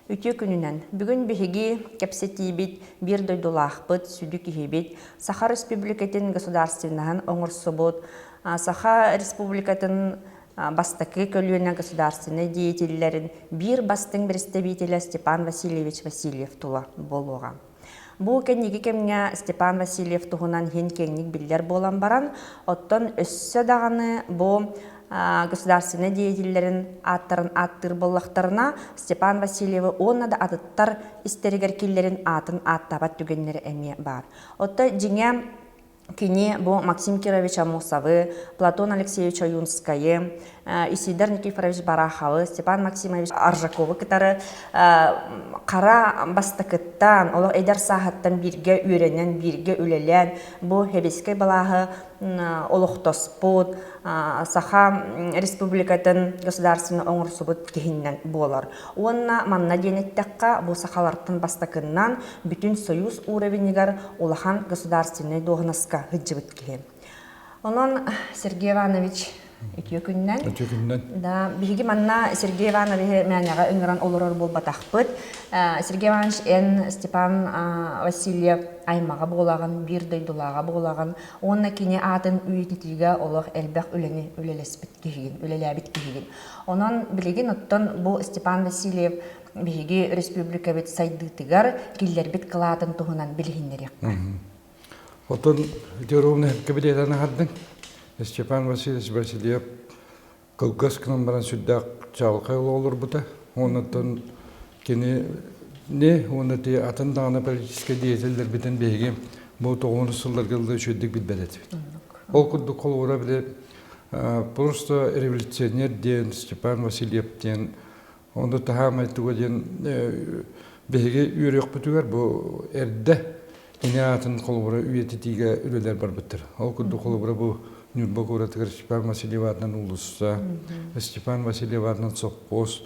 Үтүө күнүнэн! Бүгүн биһиги кэпсэтиибит биир дойдулаахпыт, сүдү киһибит, Саха Республикатын государственноһын оҥорсубут, Саха Республикатын бастакы көлүөнэ государственнай деятеллэрин биир бастыҥ представителэ Степан Васильевич Васильев тула буолуоҕа. Бу кэнники кэмҥэ Степан Васильев туһунан иһин киэҥник биллэр буолан баран, оттон өссө даҕаны бу государственнай деятеллэрин ааттарын ааттыыр буоллахтарына, Степан Васильевы уонна да атыттар истэригэр киллэрин аатын ааттаабат түгэннэрэ эмиэ баар. Оттон дьиҥэ Кини бу Максим Кирович Аммосовы, Платон Алексеевич Ойунскайы, Исидор Никифорович Бараховы, Степан Максимович Аржаковы кытары хара бастакыттан, олох эдэр сааһыттан бииргэ үөрэнэн, бииргэ үлэлээн, бу Хэбискэй балааһы олохтоспут, Саха Республикатын государственный оҥорсубут киһиннэн буолар. Уонна манна диэн эттэххэ, бу сахалартан бастакыннан бүтүн Союз уровеньыгар улахан государственнай дуоһунаска сылдьыбыт киһи. Онон Сергей Иванович үтүө күннэн. Үтүө күннэн. Да, биһиги манна Сергей Ивановиһы мээнэҕэ ыҥыран олорор буолбатахпыт. Сергей Иванович эн Степан Васильев аймаҕа буолаҕын, биир дойдулааҕа буолаҕын уонна кини аатын үйэтитиигэ олох элбэх үлэни үлэлэспит киһигин, үлэлээбит киһигин. Онон билигин оттон бу Степан Васильев биһиги республикабыт сайдыытыгар киллэрбит кылаатын туһунан билиһиннэриэххэ. Оттон ити ровно кэбилиэтэн аһардыҥ. Степан Васильевич Васильев кылгас гынан баран сүрдээх чаҕылхай олорбута. Оннуттан кини не уонна ти атын даҕаны политическай деятеллэрбитин биһиги бу тоҕуһун сылларга ылла үчүгэйдик билбэт этибит. Ол курдук холобура били просто революционер диэн Степан Васильев диэн Онно таһаамай туга диэн биһиги үөрүөхпүтүгэр бу эрдэ кини аатын холобура үйэтитиигэ үлэлэр барбыттар. Ол курдук холобура бу Ньурба куоратыгар Степан Васильев аатынан уулусса, Степан Васильев аатынан сопхуос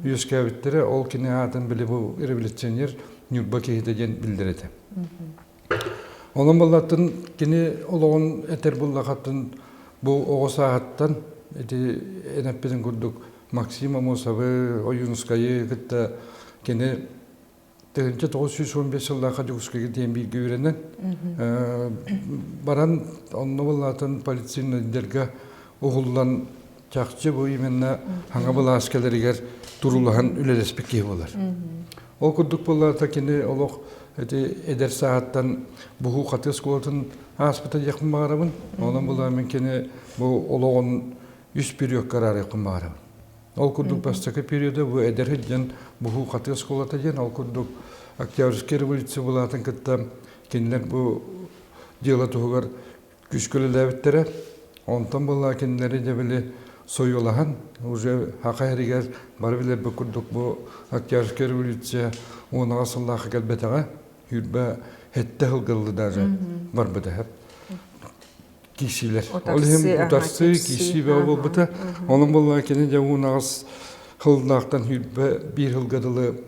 үөскээбиттэрэ. Ол кини аатын били бу революционер Ньурба киһитэ диэн биллэр этэ. Онон буллаттын кини олоҕун этэр буллахатын бу оҕо сааһыттан ити эн эппитин курдук Максим Амосовы, Ойуунускайы кытта кини 1915 сыллаахха Дьокуускайга тиийэн бииргэ үөрэнэн баран онно буллаатын полицейнайдарга уһуллан чахчы бу именно хаҥа былаас кэлэригэр турулаһан үлэлэспит киһи буолар. Ол курдук буоллаата кини олох ити эдэр сааһыттан буһуу хатыы оскуолатын ааспыта диэхпин баҕарабын. Онон буоллаҕа мин кини бу олоҕун үс периодка араарыахпын баҕарабын. Ол курдук бастакы периода бу эдэр сылдьан буһуу хатыы оскуолата диэн, ол курдук Октябрьскай революция былаатын кытта кинилэр бу дьыала туһугар күүскэ үлэлээбиттэрэ. Онтон была кинилэри дьэ били сойуолаһан уже Хаха иһигэр бары билэрбит курдук бу Октябрьская революция уонаҕа сыллаахха кэлбэтэҕэ. Сүүрбэ сэттэ сылгыллы даже барбыта. Киисилэр. Ол иһин утарсыы, киисии бөҕө буолбута. Онон буоллаҕа кини дьэ уонаҕас сыллаахтан сүүрбэ биир сылга дылы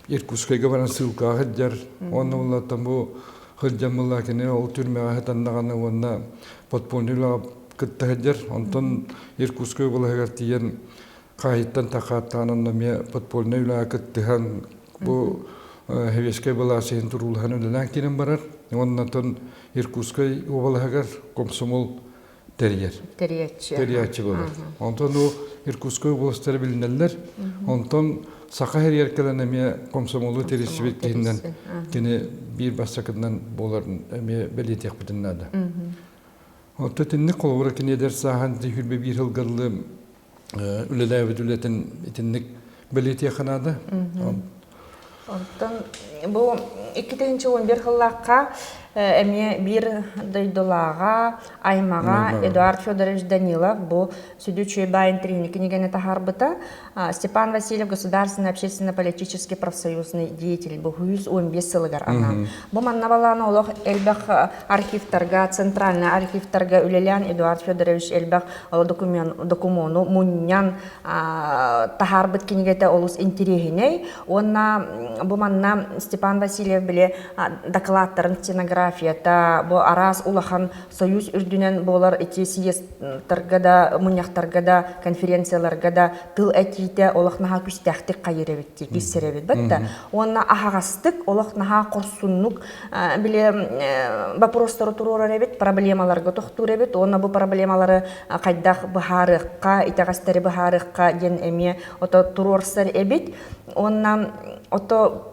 Иркутскайга баран ссылкаҕа сылдьар. Уонна буллаттан бу сылдьан булла кини ол түрмэҕэ сытаннаҕына уонна подпольный үлэҕэ кытта сылдьар. Онтон Иркутскай уобалаһыгар тиийэн хаайыттан тахааттаан онно эмиэ подпольнай үлэҕэ кыттыһан бу Сэбиэскэй былаас иһин туруулаһан үлэлээн киирэн барар. Уонна оттон Иркутскай уобалаһыгар комсомол тэрийэр. Тэрийээччи. Тэрийээччи буолар. Онтон у Иркутскай областары билинэллэр. Онтон Саха сиригэр кэлэн эмиэ комсомолу тэрийсибит киһинэн кини биир бастакынан буоларын эмиэ бэлиэтиэхпитин наада. Онтон итинник холобура кини эдэр сааһын сүүрбэ биир сылгарлы үлэлээбит үлэтин итинник бэлиэтиэххэ наада. Онтон бу 2011 сыллаахха эмиэ биир дойдулааҕа, аймаҕа Эдуард Федорович Данилов бу сүдү үчүгэй баайын трини кинигэни таһаарбыта. Степан Васильев государственный общественно-политический профсоюзный деятель бу 115 сылыгар анаан. Бу манна балааны олох элбэх архивтарга, центральный архивтарга үлэлээн Эдуард Федорович элбэх докумуону мунньан таһаарбыт кинигэтэ олус интириэһинэй. Уонна бу манна Степан Васильев Алексеев били докладтарын стенографията, бу араас улахан союз үрдүнэн буолар ити съездтарга да, мунньахтарга да, конференцияларга да тыл этиитэ олох наһаа күстээхтик хайыр эбит дии, киирсэр эбит батта. Уонна аһаҕастык, олох наһаа хорсуннук били вопростары туруорар эбит, проблемаларга тохтуур эбит, уонна бу проблемалары хайдах быһаарыахха, итэҕэстэри быһаарыахха диэн эмиэ ото туруорсар эбит. Уонна ото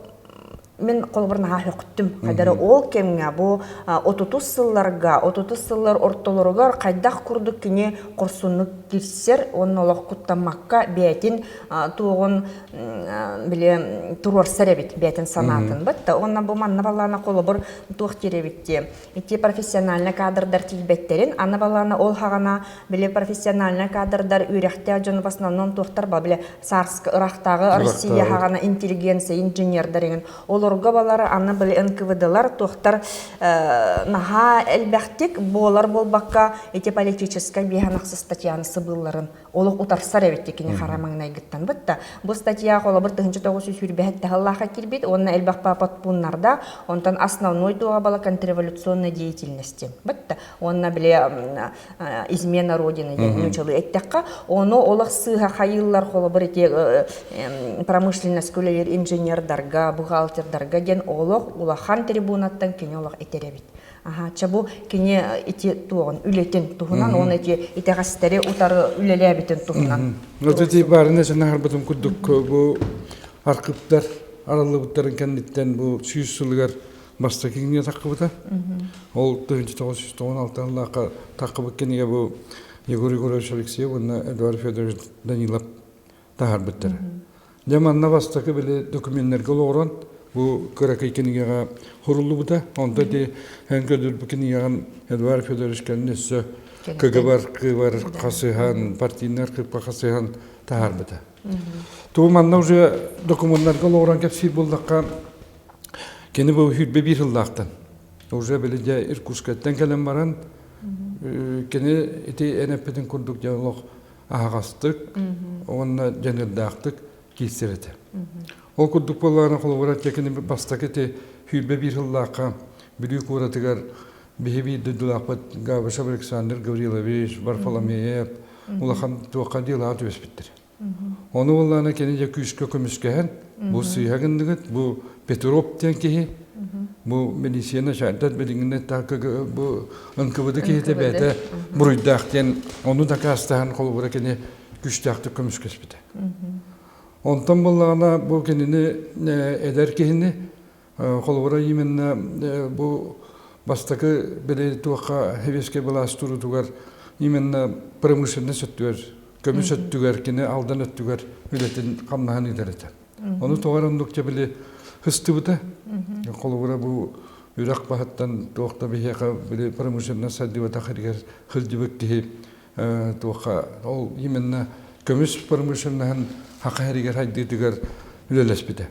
мин холобур наһаа сөхтүм. Хайдары ол кэмҥэ бу отутус сылларга, отутус сыллар ортолоругар хайдах курдук кини хорсуннук кирсэр уонна олох куттаммакка бэйэтин туоҕун били туруорсар эбит бэйэтин санаатын бытта. Уонна бу манна балаана холобур туох диир эбит дии. Ити профессиональный кадрдар тиийбэттерин, аны балаана ол хаҕана били профессиональный кадрдар үөрэхтээх дьон в основном туохтар ба били царскай ырахтааҕы Россия хаҕана интеллигенция инженердэр иҥин олорго балары аны били НКВДлар туохтар наһаа элбэхтик буолар буолбакка ити политическай биэһэн статьяны сыбыылларын олох утарсар эбит кини хара маҥнайгыттан бытта бу статья холобур 1927 сыллаахха киирбит уонна элбэх подпуннарда онтон основной дуоҕабала контрреволюционной деятельности бытта уонна били измена родины диэн нуучалыы эттэххэ ону олох сыыһа хайыыллар холобур ити промышленность үлэлиир инженердарга бухгалтердарга диэн олох улахан трибунаттан кини олох этэр эбит аха чэ бу кини ити туоҕун үлэтин туһунан уонна ити итэҕэстэри утары үлэлээбитин туһунан Вот ити баарына санаһарбытым курдук бу архыптар арыллыбыттарын кэнниттэн бу сүүс сылыгар бастакы кинигэ таххыбыта. Ол 1996 сыллаахха таххыбыт кинигэ бу Егор Егорович Алексеев уонна Эдуард Федорович Данилов таһаарбыттара. Дьэ манна бастакы били документарга олоҕуран бу кыракый кинигэҕэ суруллубута. Онто ити эн көрдөрбүт кинигэҕин Эдуард Федорович кэлин өссө КГБ архыыбар хасыһан, партийнай архыыпка хасыһан таһаарбыта. Туу манна уже документарга олоҕуран кэпсиир буоллахха Кини бу сүүрбэ биир сыллаахтан уже били дьэ Иркутскайтан кэлэн баран кини ити эн эппитин курдук дьэ олох аһаҕастык уонна дьаныардаахтык киирсэр этэ. Ол курдук буоллаҕына холобура кини бастакы ити 21 сыллаахха Бүлүү куоратыгар биһи биир дойдулаахпыт Габышев Александр Гаврилович, Варфоломеев улахан туохха дьыалаҕа түбэспиттэр. Ону буоллаҕына кини дьэ күүскэ көмүскэһэн, бу сыыһа гынныгыт, бу Петров диэн киһи, бу милиция начальник билиҥҥинэн бу НКВД киһитэ бэйэтэ буруйдаах диэн ону дакаастаһан холобура кини күүстээхтик көмүскэспитэ. Онтон буоллаҕына бу кинини эдэр киһини Холобура именно бу бастакы били туохха сэбиэскэй былаас туруутугар именно промышленность өттүгэр, көмүс өттүгэр, кини Алдан өттүгэр үлэтин хамнаһын ыытар этэ. Ону тоҕо эрэ оннук дьэ били хыстыбыта. Холобура бу үрэх баһыттан туох да биһиэхэ били промышленность сайдыбатах иригэр сылдьыбыт киһи туохха ол именно көмүс промышленноһын хаха хэригэр хайдыытыгар үлэлэспитэ.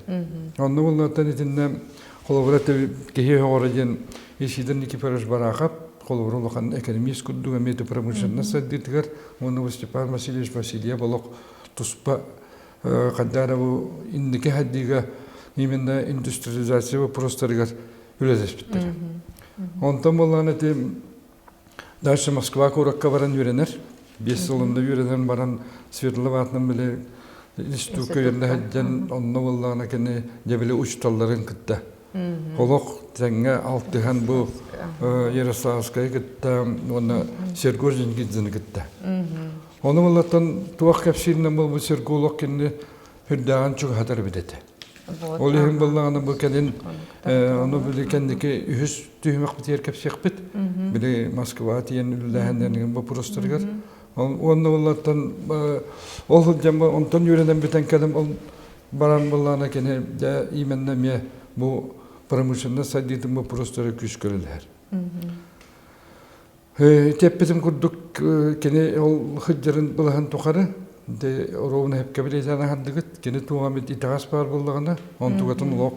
Онно буллартан итиннэ холобура киһи оҕоро диэн Исидор Никифорович Барахов холобура улахан экономист курдук эмиэ промышленность сайдыытыгар уонна Степан Васильевич Васильев олох туспа хайдара бу инники хайдыыга именно индустриализация вопростарыгар үлэлэспиттэр. Онтон буоллаҕына ити Дальше Москва куоракка баран үөрэнэр. Биэс сылында үөрэнэн баран Свердлов аатынан били институкка үөрэнэ сылдьан онно буоллаҕына кини дьэ били учууталларын кытта олох тэҥҥэ алтыһан бу Ярославскайы кытта уонна Серго Зингидзины кытта. Ону буоллаттан туох кэпсииринэн буолбут Серго олох кинини үрдээҕин чугаһатар эбит этэ. Ол иһин буоллаҕына бу кэлин ону били кэнники үһүс түһүмэхпитигэр кэпсиэхпит. Били Москва тиийэн үлэлээһиннэрин боппуруостарыгар. Уонна олортон ол сылдьан онтон үөрэнэн бүтэн кэлэн ол баран буоллаҕына кини дьэ именно эмиэ бу промышленность сайдыытын боппуруостара күүскэ үлэлэһэр. Тэппитим курдук кини ол сылдьарын былаһын тухары оруобуна сөпкө билиэтэн аһардыгыт кини туох эмит итэҕэс баар буоллаҕына онтугатын олох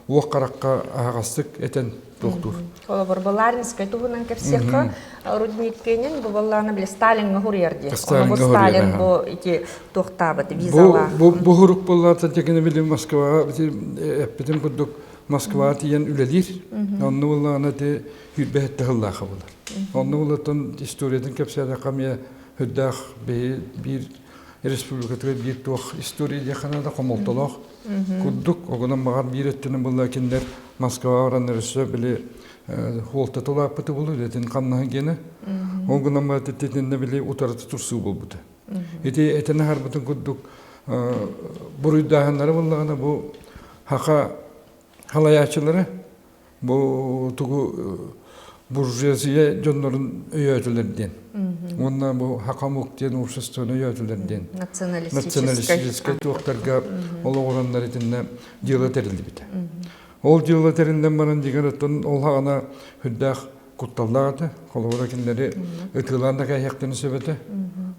уох харахха аһаҕастык этэн туохтуур. Холобур, Баларинскай туһунан кэпсиэххэ, Рудниккенин бу баллаана били Сталиҥҥа хуруйар дии. Ону бу Сталин бу ити туохтаабыт визалаах. Бу бу хурук буоллаата кини били Москваҕа эппитим курдук. Москваҕа тиийэн үлэлиир. Онно буоллаҕына ити 27 сыллаахха буолар. Онно буоллаттан историятын кэпсээтэххэ эмиэ үрдээх биир республикатыгар биир туох история диэххэ наада хомолтолоох курдук. Огонон баҕар биир өттүнэн буолла кинилэр Москваҕа бараннар өссө били хуолтата улааппыты булу үлэтин хамнаһын гиэнэ. Ол гынан баран итиннэ били утарыта турсуу буолбута. Ити этэн аһарбытын курдук буруйдааһыннары буллаҕына бу хаха халайааччылара бу тугу буржуазия дьоннорун өйөөтүлэр диэн. Уонна бу хакамук диэн обществоны өйөөтүлэр диэн. Националистическай туохтарга олоҕураннар итиннэ дьыала тэриллибитэ. Ол дьыала тэриллэн баран дигэр оттон ол хаҕана үрдээх кутталлаах этэ. Холобура кинилэри ытыылаан да кээһиэхтэрин сөп этэ.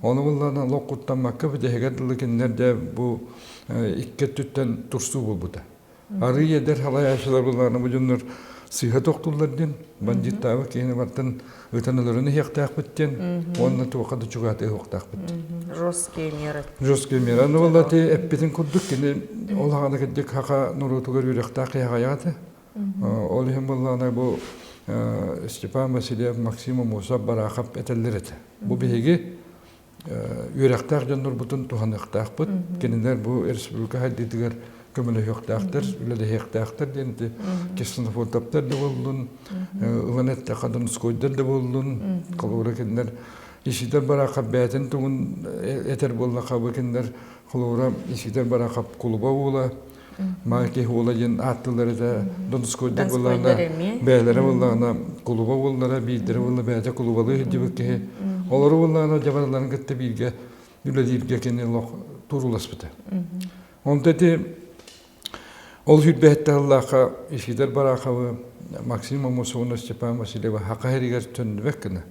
Ону буллаҕына олох куттаммакка бүтэһигэр дылы кинилэр дьэ бу икки өттүттэн турсуу буолбута. Арыый эдэр халайааччылар буллаҕына бу дьоннор сыыһа тохтууллар диэн, бандьыыттаабыт киһини бартан ытан өлөрөн иһиэхтээхпит диэн уонна туохха да чугаһатыа суохтаахпыт. Жесткие меры. Жесткие меры. Аны буолла ти эппитин курдук кини ол хаҕана кырдьык хаха норуотугар үөрэхтээх киһи аҕыйах этэ. Ол иһин буоллаҕына бу Степан Васильев, Максим Аммосов, Барахов этэллэр этэ. Бу биһиги үөрэхтээх дьоннорбутун туһаныахтаахпыт. Кинилэр бу республика хайдыытыгар көмөлөһүөхтээхтэр, үлэлэһиэхтээхтэр диэн ити ксенофонтовтар да буоллун, ылан эттэххэ Донскойдар да буоллун, холобура кинилэр Исидор Барахов бэйэтин тугун этэр буоллахха бу кинилэр холобура Исидор Барахов кулуба уола Маки уола диэн ааттыыллар этэ Донскойдар буоллаҕына бэйэлэрэ буоллаҕына кулуба уоллара биирдэрэ буолла бэйэтэ кулубалыы сылдьыбыт киһи олору буоллаҕына дьабараларын кытта бииргэ үлэлииргэ кини олох турууласпыта. Онто ити ол сүүрбэһиттэ сыллаахха Исидор Бараховы, Максим Аммосовны, Степан Васильевы хака сиригэр төннүбэт гына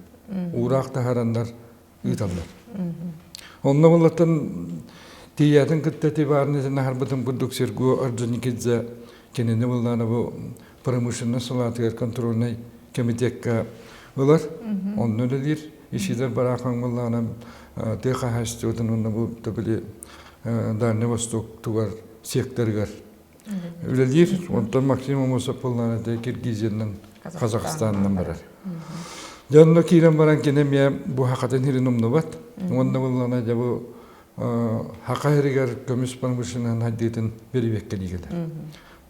уураах таһараннар ыыталлар. Онно буллаттан тиийээтин кытта ити баарны аһарбытым курдук Серго Орджоникидзе кинини буллаана бу промышленность салаатыгар контрольнай комитекка ылар. Онно үлэлиир. Исидор Барахов буллаана тыа хаһаайыстыбатын уонна бу били Дальний Восток тугар секторыгар үлэлиир. Онтон Максим Амосов буоллаҕына этэ Киргизиянан, Казахстанынан барар. Дьэ онно киирэн баран кини эмиэ бу хахатын сирин умнубат. Уонна буоллаҕына дьэ бу хаха сиригэр көмүс промышленноһын хайдыытын бэрибиэккэлии кэлэр.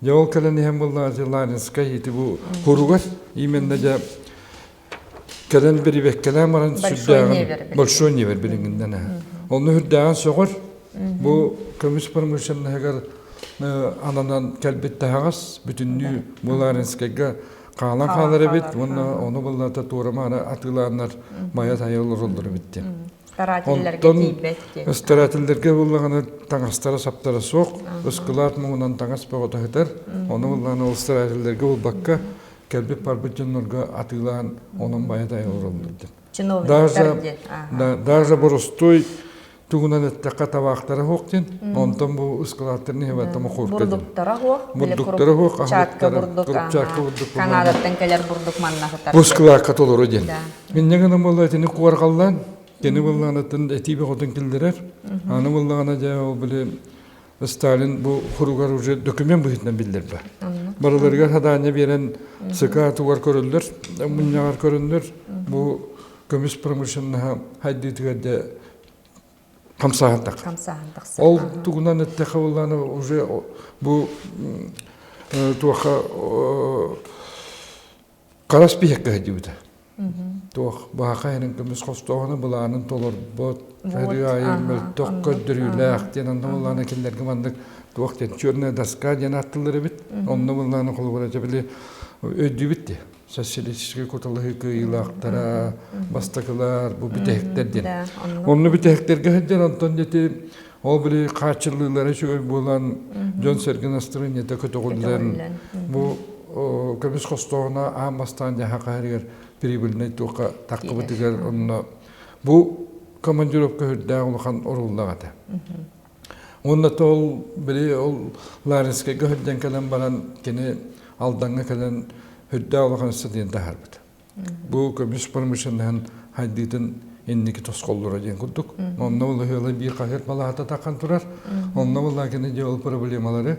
Дьэ ол кэлэн иһэн буоллаҕына Ларинскай ити бу хуругар именно дьэ кэлэн бирибэккэлээн баран сүрдээҕин большой невер билиҥҥиннэн онно сүрдээҕин сөҕөр бу көмүс промышленноһыгар ананан кэлбит таһаҕас бүтүннүү Буларинскайга хаалан хаалар эбит уонна ону буллата туора-маара атыылааннар майа тайа олороллор эбит диэн. Старателлэргэ тиийбэт диэн. Старателлэргэ буллаҕына таҥастара-саптара суох, ыскылаат муҥунан таҥас бөҕө таһытар. Ону буллаҕына ол старателлэргэ булбакка кэлбит барбыт дьоннорго атыылаан онон байа-тайа олороллор диэн. Чиновниктар диэн. Даже, даже боростуой тугунан эттэххэ табаахтара суох диэн. Онтон бу ыскылааттарын иһэ мохуорка диэн. Бурдуктара суох. Бурдуктара суох, Чатка бурдук. Курупчаакка бурдук. Канадаттан кэлэр бурдук манна сытар. Бу ыскылаакка толору диэн. Инньэ гынан буолла итини куорҕаллаан, кини буоллаҕына этии бөҕөтүн киллэрэр. Аны буоллаҕына дьэ ол били Сталин бу хуругар уже документ быһыытынан биллэрбэ. Барыларыгар хадаанньа биэрэн ЦК тугар көрөллөр, мунньаҕар көрөннөр бу көмүс промышленноһа хайдыытыгар дэ хамсааһын тахсар. Хамсааһын тахсар. Ол тугунан эттэхэ буоллаҕына уже бу туохха Харас биһиккэ сылдьыбыта. Туох баһаха иһин көмүс хостооһуна былаанын толорбот, өрүү аайы мөлтөх көрдөрүүлээх диэн онно былаана кинилэргэ маннык туох диэн черная доска диэн ааттыыллар эбит. Онно былаана холобура дьэ били өйдүүбүт дии. Социалистическай куталаһыы кыайыылаахтара, бастакылар, бу бүтэһиктэр диэн. Онно бүтэһиктэргэ сылдьан онтон ити ол били хааччыллыылара үчүгэй буолан дьон-сэргэ настырыанньата көтөҕүллэн бу көмүс хостооһуна аан бастаан дьаһа хаһарыгар прибыльнай туохха таххыбытыгар онно бу командировка үрдээх улахан оруоллаах этэ. Уонна ол били ол Ларинскайга сылдьан кэлэн баран кини Алдаҥҥа кэлэн үрдээх улахан стадион таһаарбыта. Бу көмүс промышленноһын хайдыытын инники тосхоллоро диэн курдук. Онно ол ыһыала биир хаһыат балаһата таххан турар. Онно буолла кини дьэ ол проблемалары.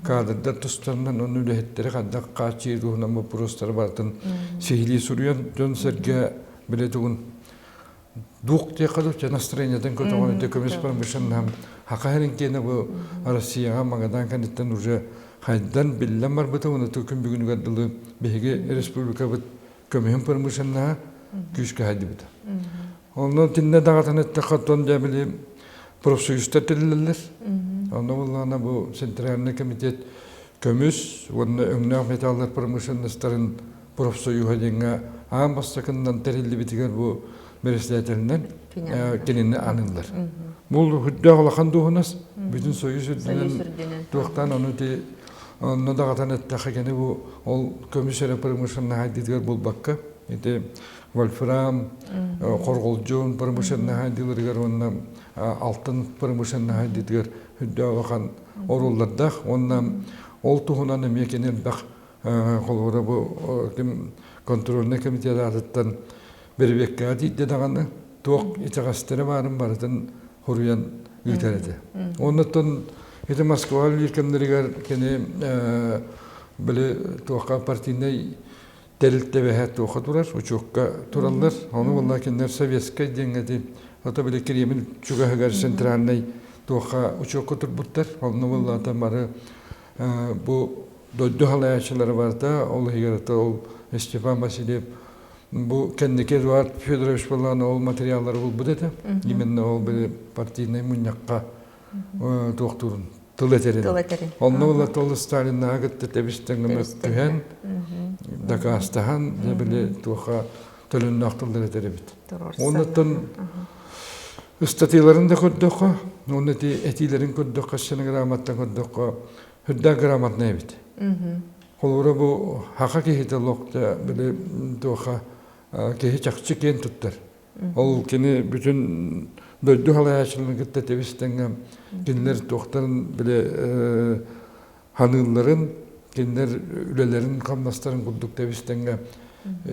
Кадрдар тустарынан онно үлэһиттэри хайдах хааччыйыы туһунан боппуруостары барытын сиһилии суруйан дьон-сэргэ билэ тугун дух диэххэ дуу, настроениетын көтөҕөн ити көмүс промышленноһым хака иһин киэнэ бу Россияҕа Магадан кэнниттэн уже хайдан биллэн барбыта уонна күн бүгүнүгэр дылы биһиги республикабыт көмүһүн промышленноһа күүскэ хайдыбыта. Онно тиннэ даҕатан эттэххэ оттон дьэ били профсоюзтар тэриллэллэр. Онно буоллаҕына бу Центральный комитет көмүс уонна өҥнөөх металлар промышленностарын профсоюһа диэҥҥэ аан бастакыннан тэриллибитигэр бу председателинэн кинини аныыллар. Бу үрдээх улахан дуоһунас бүтүн союз үрдүнэн туохтаан ону ти онно даҕатан эттэххэ кини бу ол көмүс эрэ промышленноһа дитигэр булбакка ити вольфрам хорҕолдьун промышленноһа дилэригэр уонна алтын промышленноһа дитигэр үрдээх улахан оруоллардаах уонна ол туһунан эмиэ кини элбэх холобура бу ким контрольнай комитет аатыттан бэрэбиэккэҕэ тиийдэ даҕаны туох итэҕэстэрэ баарын барытын хоруйан ыытар этэ. Оннуттан ити Москва үлэлиир кэмнэригэр кини били туохха партийнай тэрилтэ туохха турар, учуокка тураллар. Ону буолла кинилэр советскай диэҥҥэ ити ото били Кремль чугаһыгар центральнай туохха учуокка турбуттар. Онно буолла бары бу дойду халайааччылара барыта, ол иһигэр ол Степан Васильев бу кэнники Эдуард Федорович буоллаҕына ол материаллары булбут этэ. Именно ол били партийнай мунньахха туохтуурун тыл этэрин. Тыл этэрин. Онно була тыл Сталиннаҕа кытта тэбис-тэҥҥэ түһэн, дакаастаһан, дьэ били туохха төлөннөөх тыллар этэр эбит. Оннуттан ыстатыйаларын да көрдөххө, уонна ити этиилэрин көрдөххө, стенограмматтан көрдөххө, үрдээх грамотнай эбит. Холобура бу хаха киһитэ олохто били туоха киһи чахчы киэн туттар. Ол кини бүтүн дойду халайааччыларын кытта тэбис тэҥҥэ кинилэр туохтарын били ханыылларын, кинилэр үлэлэрин хамнастарын курдук тэбис тэҥҥэ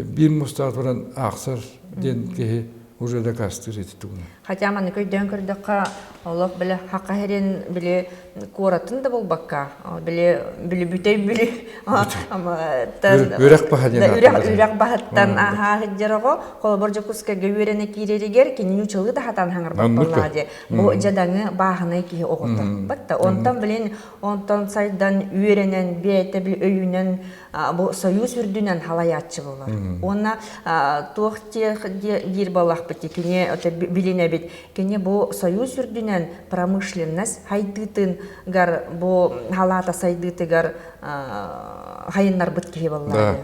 биир мустаах туран аахсар диэн киһи уже дакаастыыр ити тугун. Хотя маннык өйдөөн көрдөххө, олох били хака херин били куоратын да булбакка, били били бүтэй били үрэх баһа диэн үрэх үрэх баһыттан аһаа сылдьар холобур Дьокуускайга үөрэнэ киирэригэр кинини учулуу да хатан хаҥарбат дии. Бу дьадаҥы бааһынай киһи оҕото. Батта онтон билин онтон сайдан үөрэнэн бэйэтэ били өйүнэн бу союз үрдүнэн халайааччы болор. Уонна туох диир буоллахпыт кини билинэбит. Кини бу союз үрдүнэн промышленность хайдыытыгар бу халаата сайдыытыгар хайыннарбыт киһи боллар.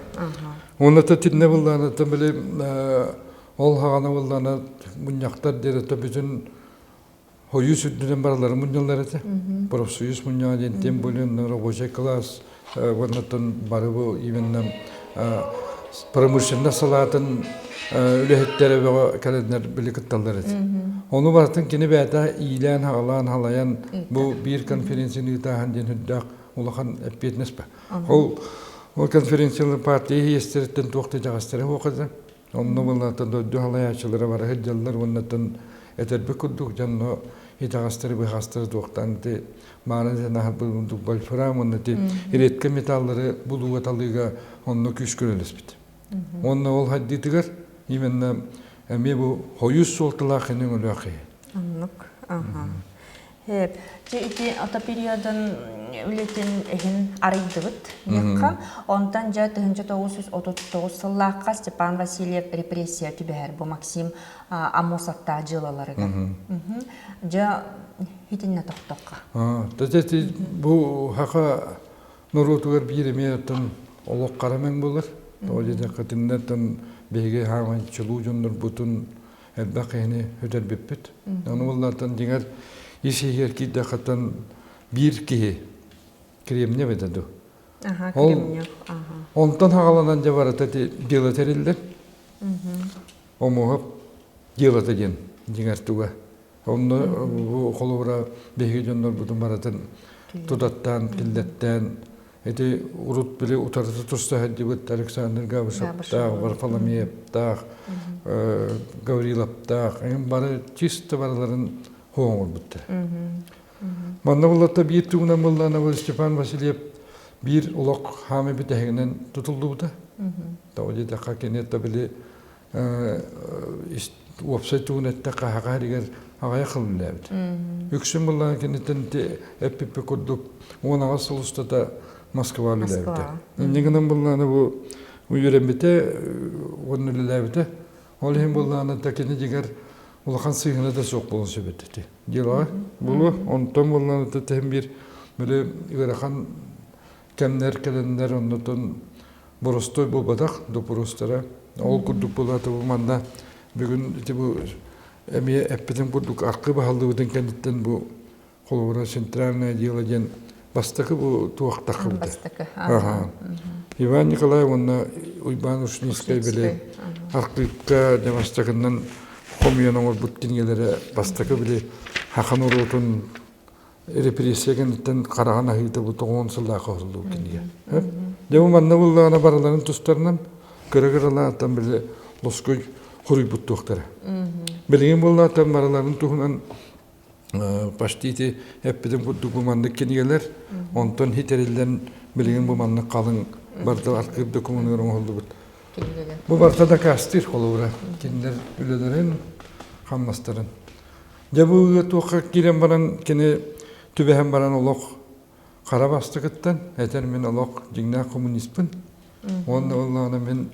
Уонна тинне буллаана били ол хаҕана буллаана мунньахтар диэри бүтүн Хойус үрдүнэн баралары мунньаллар этэ. Профсоюз мунньаҕа диэн тем более рабочий класс уоннаттан бары бу именно промышленность салаатын үлэһиттэрэ бөҕө кэлэннэр били кытталлар этэ. Ону барытын кини бэйэтэ иилээн-хаҕалаан халайан бу биир конференцияны ыытааһын диэн үрдээх улахан эппиэтинэс ба. Ол ол конференциялар партия иэстэриттэн туох да итэҕэстэрэ суох этэ. Онно буоллаатан дойду халайааччылара бара сылдьаллар уоннаттан этэрбит курдук дьонно итэҕэстэри быһаҕастары туохтаан ити мааны аһарбыт курдук вольфрам уонна ити редко металлары булууга талыыга онно күүскэ үлэлэспит. Уонна ол хайдыытыгар именно эмиэ бу хойус суолталаах кини өҥөлөөх киһи. Оннук. Аха. Һээп. Дьэ ити ото периодын үлэтин иһин арыйдыбыт диэххэ. Онтон дьэ 1939 сыллаахха Степан Васильев репрессия түбэһэр бу Максим Аммосовтаах дьыалаларыгар. Дьэ итиннэ тохтохха. Дьэ бу хаха норуотугар биир эмиэ оттон олох хара мэҥ буолар. Тоҕо диэтэххэ итиннэ биһиги хааман чулуу дьоннорбутун элбэх киһини өтөрбүппүт. Ону буоллартан дьиҥэр ис иһигэр киирдэххиттэн биир киһи Кремнев этэ дуу. Ол онтон хаҕаланан дьэ барыта дело тэриллэр. Омуһап делота диэн дьиҥэр туга. Онно бу холобура биһиги дьоннорбутун барытын тутаттаан, киллэттээн Ити урут били утарыта туста сылдьыбыт Александр Габышевтаах, Варфоломеевтаах, Гавриловтаах, эҥин бары чисто барыларын хоһоҥорбуттар. Манна буллата биир тугунан буллаана Степан Васильев биир олох хаамы бүтэһигинэн тутуллубута. Тоҕо диэтэххэ кини били уопсай тугун эттэххэ хаха иһигэр аҕыйах сыл үлэлээбит. Үксүн буллаан киниттэн эппиппит курдук 18 сыл устата Москва үлэлээбитэ. Инньэ гынан буллаана бу үөрэммитэ уонна үлэлээбитэ. Ол иһин буллаана да кини дьиҥэр улахан сыыһына да суох буолуон сөп этэ. Дьыалаҕа булу онтон буллаана тэһин биир били ыарахан кэмнэр кэлэннэр оннотон боростуой буолбатах доппуруостара. Ол курдук буолаата бу манна бүгүн ити бу эмиэ эппитим курдук аркы баһыллыбытын кэнниттэн бу холобура центральное дело диэн бастакы бу туох таххыбыта. Бастакы. Иван Николаев уонна Уйбаан Ушницкай били архыыпка дьэ бастакынан хомуйан оҥорбут кинигэлэрэ бастакы били хахан норуотун репрессия кэнниттэн хараҕын аһыыта бу тоҕуон сыллаах оһоллуу кинигэ. Дьэ бу манна буллаҕына барыларын тустарынан кыра-кыралааттан били лоскуй хоруйбут туохтара. Билигин буоллааттан барыларын туһунан почти ити эппитим курдук бу маннык кинигэлэр онтон хитэриллэн билигин бу маннык халыҥ барыта архыып докумуонугар оҥоһуллубут. Бу барыта дакаастыыр холобура кинилэр үлэлэрин, хамнастарын. Дьэ бу туохха киирэн баран кини түбэһэн баран олох хара бастакыттан этэр мин олох дьиҥнээх коммуниспын уонна буоллаҕына мин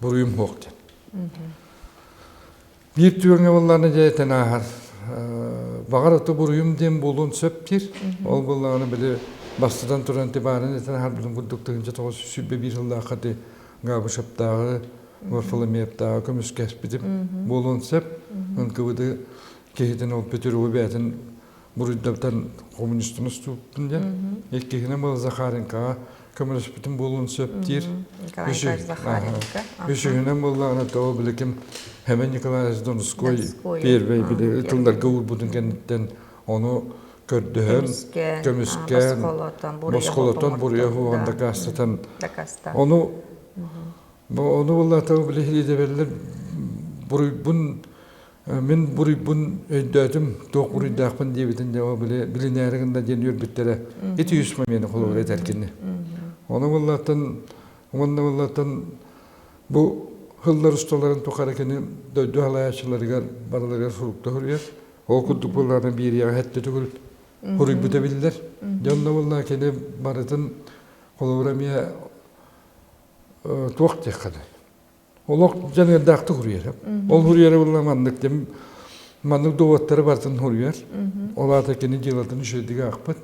буруйум суох диэн. Биир түгэҥҥэ буоллаҕына дьэ этэн ааһар баҕар ото буруйум диэн буолуон сөп диир. Ол буоллаҕына били бастатан туран тибаарын этэн аһарбытын курдук 1921 сыллаахха ти Габышептааҕы Варфоломеевтааҕы көмүскэспитим буолуон сөп. НКВД киһитин ол Петрову бэйэтин буруйдартан коммунистын устубуппун диэн. Иккиһинэн буола Захаренкоҕа көмөлөспүтүм буолуон сөп диир. Үсүһүнэн буоллаҕына тоҕо биликим Хэмэн Николаевич Донской первый били тылларга уурбутун кэнниттэн ону көрдөһөн, көмүскээн, босхолотон, буруйа суоҕун дакаастатан ону ону буоллаата били идэбэллэр буруйбун мин буруйбун өйдөөтүм туох буруйдаахпын диэбитин дьэ били билинээри гынна диэн үөрбүттэрэ ити үс момены холобура этэр кини ону буоллааттан уонна буоллааттан бу сыллар усталарын тухары кини дойду салайааччыларыгар барыларыгар сурукта суруйар Ол курдук буоллаҕына биэриэҕэ хэттэ түгүл хоруйбута биллэр. Дьэ онно буоллаҕа кини барытын холобура эмиэ туох диэххэ Олох дьаныардаахтык хуруйар. Ол хуруйара буолла маннык дем маннык доводтары барытын хуруйар. Ол аата кини дьыалатын үчүгэйдик аахпыт.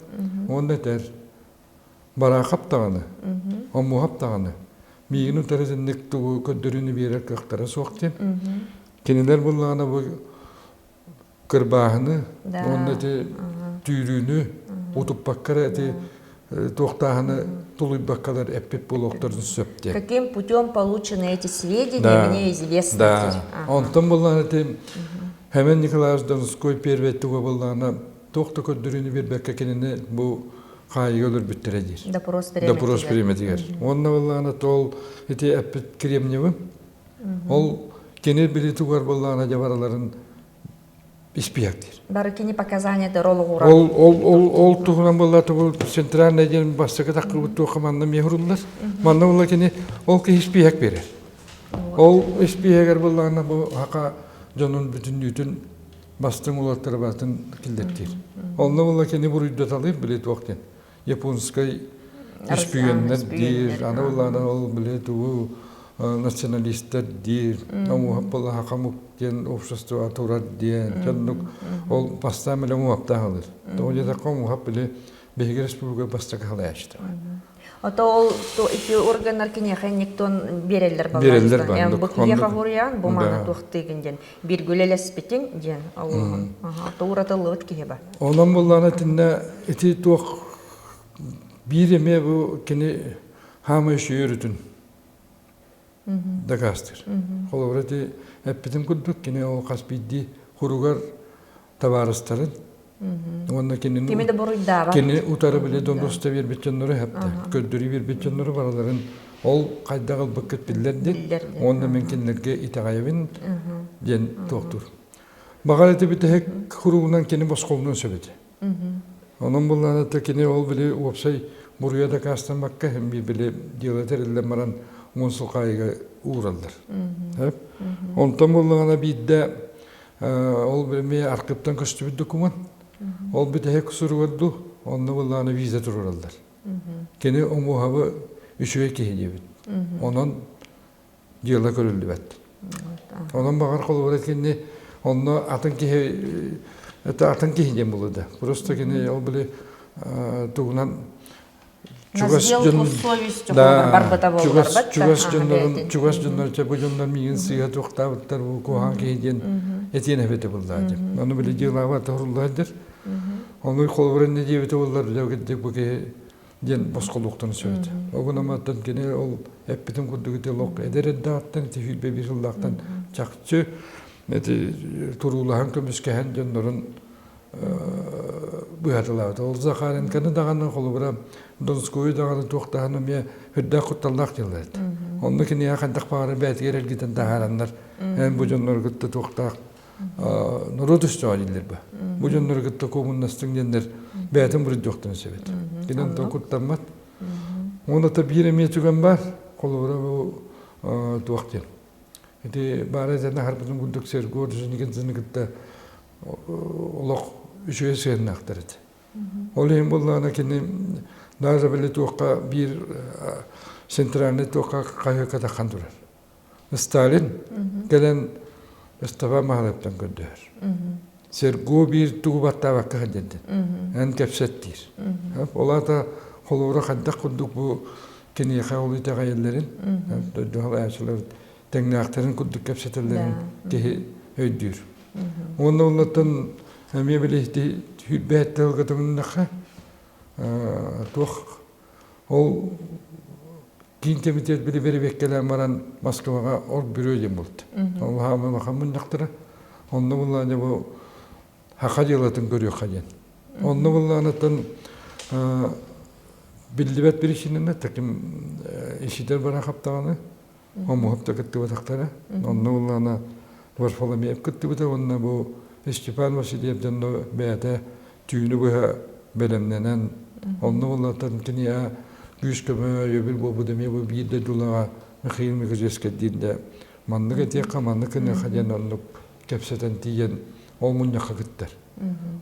Уонна этэр Бараахап даҕаны, Омуоһап даҕаны миигин утары итинник тугу көрдөрүүнү биэрэр кыахтара суох диэн. Кинилэр буоллаҕына бу кырбааһыны уонна ити түүрүүнү утуппакка эрэ ити туохтааһыны тулуйбаккалар эппит буолуохтарын сөп диэн. Каким путем получены эти сведения, мне известно. Да. Онтон буоллаҕына ити Хэмэн Николаевич Донской первый туга буоллаҕына туох да көрдөрүүнү биэрбэккэ кинини бу хаайыга өлөрбүттэрэ диир. Допрос Допрос бириэмэтигэр. Уонна буоллаҕына тол ити эппит Кремневым Ол кини били тугар буоллаҕына дьэ барыларын испиэктиир. Бары кини показаниятар олоҕура. Ол ол ол ол туһунан буолла тугу центральный диэн бастакы таххыбыт туохха манна эмиэ хуруллар. Манна буолла кини ол киһи испиэһэк биэрэр. Ол испиэһэгэр буоллаҕына бу хака дьонун бүтүннүүтүн бастыҥ уолаттары барытын киллэртиир. Онно буолла кини буруйдаталыыр били туох диэн. Японскай үспүйүөннэр диир, аны буоллаҕына ол били тугу националистар диир, омуһап буолла хамук диэн общество турар диэн, дьоннук ол бастаан били омуһаптаах ылыр. Тоҕо диэтэххэ омуһап били биһиги республика бастакы халайааччыта. Ото ол ити органнар киниэхэ никтон биэрэллэр Биэрэллэр балаастан. Бу киһиэхэ хоруйаан бу маны туохтыыгын диэн биргүлэлэспитиҥ диэн ол ууратыллыбыт киһи ба. Онон буллаана итиннэ ити туох биир эмиэ бу кини хаамай үчүгэй дакаастыыр. Холобура ити эппитим курдук кини ол хас биирдии хуругар табаарыстарын уонна кинини Кими да буруйдаабат. Кини утары били донуста биэрбит дьоннору хэпте, көрдөрүү биэрбит дьоннору барыларын ол хайдах ылбыккыт биллэр диэн, уонна мин кинилэргэ итэҕэйэбин диэн туохтуур. Баҕар ити бүтэһик хуругунан кини босхолунуон сөп этэ. Онон булланата кини ол били уопсай буруйа дакаастаммакка биир били дьыала тэриллэн баран 10 сыл хаайыга уураллар. Онтон буллаҕына биирдэ ол эмиэ архыыптан көстүбүт документ. Ол бүтэһик суругар дуу, онно буллаҕына виза туруораллар. Кини омуоһабы үчүгэй киһи диэбит. Онон дьыала көрүллүбэт. Онон баҕар холобура кини онно атын киһи это атын киһи диэн буолуо да. Просто кини ол били тугунан чугас дьон да чугас чугас дьоннорун чугас дьоннор чэ бу дьоннор миигин сыыһа туохтаабыттар бу куһаҕан киһи диэн этиэн эбитэ буоллаа диэн. Ону били дьыалаабат тоһуруллар Ону холобура иннэ диэбитэ буоллар били бу киһи диэн босхолуохтарын сөп этэ. Ол гынан кини ол эппитин курдук ити олох эдэр эрдэҕиттэн ити 21 сыллаахтан чахчы ити туруулаһан көмүскэһэн дьоннорун быһатылаабыта. Ол Захаренконы даҕаны холобура Донскую даҕаны туохтаһан эмиэ үрдээх кутталлаах дьыллар этэ. Онно киниэхэ хайдах баҕарар бэйэтигэр эргитэн таһаараннар эн бу дьоннору кытта туохтаах норуот өстөөҕө дииллэр ба. Бу дьоннору кытта куомуннастыҥ диэннэр бэйэтин буруйдуохтарын сөп этэ. Кини онтон куттаммат. Уонна та биир эмиэ түгэн баар. Холобура бу туох диэн. Ити баара этэн аһарбытым курдук Серго Орджоникидзены кытта олох үчүгэй сыһыаннаахтар этэ. Ол иһин буоллаҕына кини даже били туохха биир центральный туохха хаһыакка таххан турар. Сталин кэлэн Ыстапаан Маһалаптан көрдөһөр. Серго биир тугу баттаабакка сылдьан эн кэпсэт диир. Ол аата холобура хайдах курдук бу киниэхэ ол итэҕэйэллэрин, дойду салайааччылар тэҥнээхтэрин курдук кэпсэтэллэрин киһи өйдүүр. Уонна оннуттан эмиэ били сүүрбэһэттэ тылга тумуннахха туох ол Киин кэмитиэт били бэрэбиэккэлээн баран Москваҕа оргбүрүө диэн буолта. Ол хааман улахан мунньахтара. Онно буллаана бу хаха дьыалатын көрүөххэ диэн. Онно буллаанаттан биллибэт причинаны таким ишитер бара хаптаҕаны омуһуп да кыттыбатахтара. Онно буллаана Варфоломеев кыттыбыта уонна бу Степан Васильев дьонно бэйэтэ түүнү быһа бэлэмнэнэн, онно буоллартан кини күүс-көмө өйөбүл буолбут эмиэ бу биир дойдулааҕа Михаил Михайловичка диир да маннык этиэххэ, маннык гыныахха диэн оннук кэпсэтэн тиийэн ол мунньахха кыттар.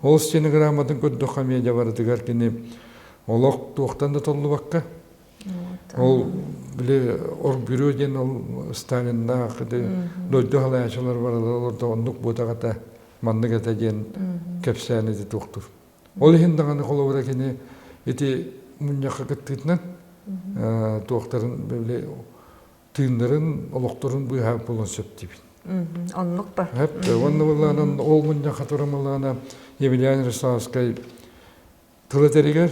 Ол стенограмматын көрдөххө эмиэ дьэ барытыгар кини олох туохтан да толлубакка ол били оргбюро диэн ол Сталиннаах дойду салайааччылар барылар оннук буотаҕата маннык этэ диэн кэпсээн ити туохтур. Ол иһин даҕаны холобура кини ити мунньахха кыттыытынан туохтарын били тыыннарын, олохторун быыһаабыт буолуон сөп диибин. Оннук ба. Уонна былаанан ол мунньахха туран Емельян Ярославскай Тыл этэригэр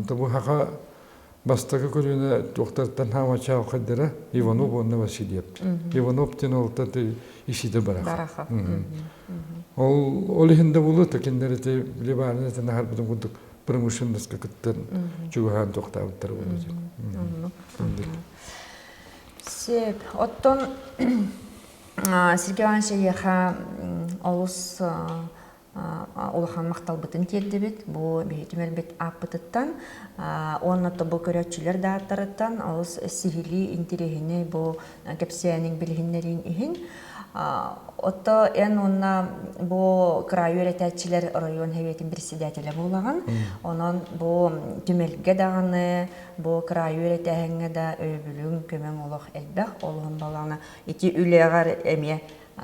бу саха бастакы көлүөнэ туохтартан хаамачаал хайдара Иванов уонна Васильев. Иванов диэн олтан ишиде барах. Ол ол иһин да булу такиннер ити ливаны этен аһарбытын курдук промышленностька кыттан чугаһаан туохтаабыттар буолу диэн. Сөп. Оттон Сергей Иванович эйиэхэ олус улахан махталбытын тиэрдибит бу биһи түмэлбит ааппытыттан уонна бу көрөөччүлэр да ааттарыттан олус сиһилии интириэһинэй бу кэпсээниҥ билиһиннэриин иһин Отто эн уонна бу кыраайы үөрэтээччилэр оройуон Сэбиэтин председателэ буолаҕын. Онон бу түмэлгэ даҕаны, бу кыраайы үөрэтээһиҥҥэ да өйөбүлүҥ, көмөҥ олох элбэх. Олуһун балаҕана ити үлэҕэр эмиэ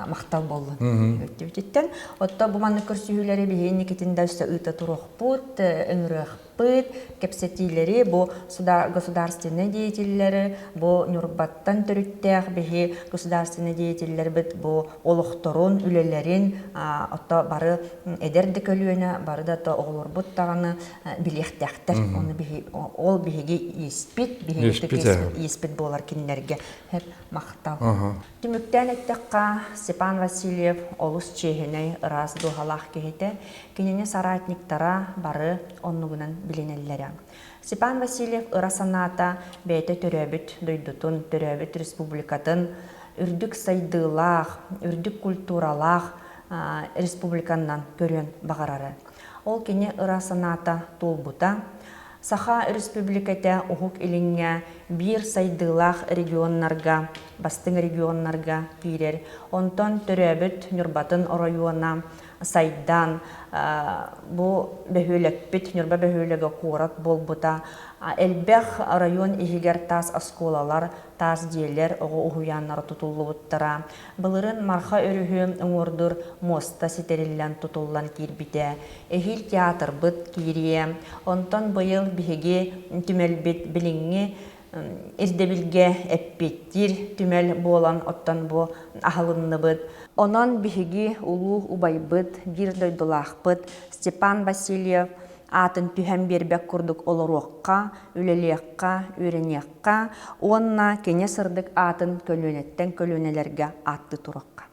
махтал буоллун өттүбүтүттэн. Отто бу маннык көрсүһүүлэри биһи инникитин да өссө ыыта туруохпут, ыҥырыахпыт, кэпсэтиилэри бу государственнай деятеллэри, бу Ньурбаттан төрүттээх биһи государственнай деятеллэрбит бу олохторун, үлэлэрин отто бары эдэр да көлүөнэ, бары да оҕолорбут даҕаны билиэхтээхтэр. Ону биһи ол биһиги ииспит, биһиги ииспит буолар кинилэргэ махтал. Түмүктээн эттэххэ, Степан Васильев олус чиэһинэй, ыраас дууһалаах киһитэ, кинини соратниктара бары оннугунан билинэллэрэ. Степан Васильев ыра санаата бэйэтэ төрөөбүт дойдутун, төрөөбүт республикатын үрдүк сайдыылаах, үрдүк культуралаах. республиканнан көрүөн баҕарара. Ол кини ыра санаата туолбута. Саха Өрөспүүбүлүкэтэ Уһук Илиҥҥэ биир сайдыылаах регионнарга, бастыҥ регионнарга киирэр. Онтон төрөөбүт Ньурбатын оройуона сайдан, бу бөһүөлэкпит, Ньурба бөһүөлэгэ куорат буолбута. Элбэх район иһигэр таас оскуолалар, таас дьиэлэр, оҕо уһуйааннара тутуллубуттара. Былырын Марха өрүһү уҥуордур муоста ситэриллэн тутуллан киирбитэ. Эһиил театрбыт киириэ. Онтон быйыл биһиги түмэлбит билиҥҥи ирдэбилгэ эппиэттиир түмэл буолан оттон бу аһылынныбыт. Онон биһиги улуу убайбыт, биир дойдулаахпыт Степан Васильев аатын түһэн биэрбэт курдук олоруохха, үлэлиэххэ, үөрэниэххэ уонна кини сырдык аатын көлүөнэттэн көлүөнэлэргэ ааттыы туруохха.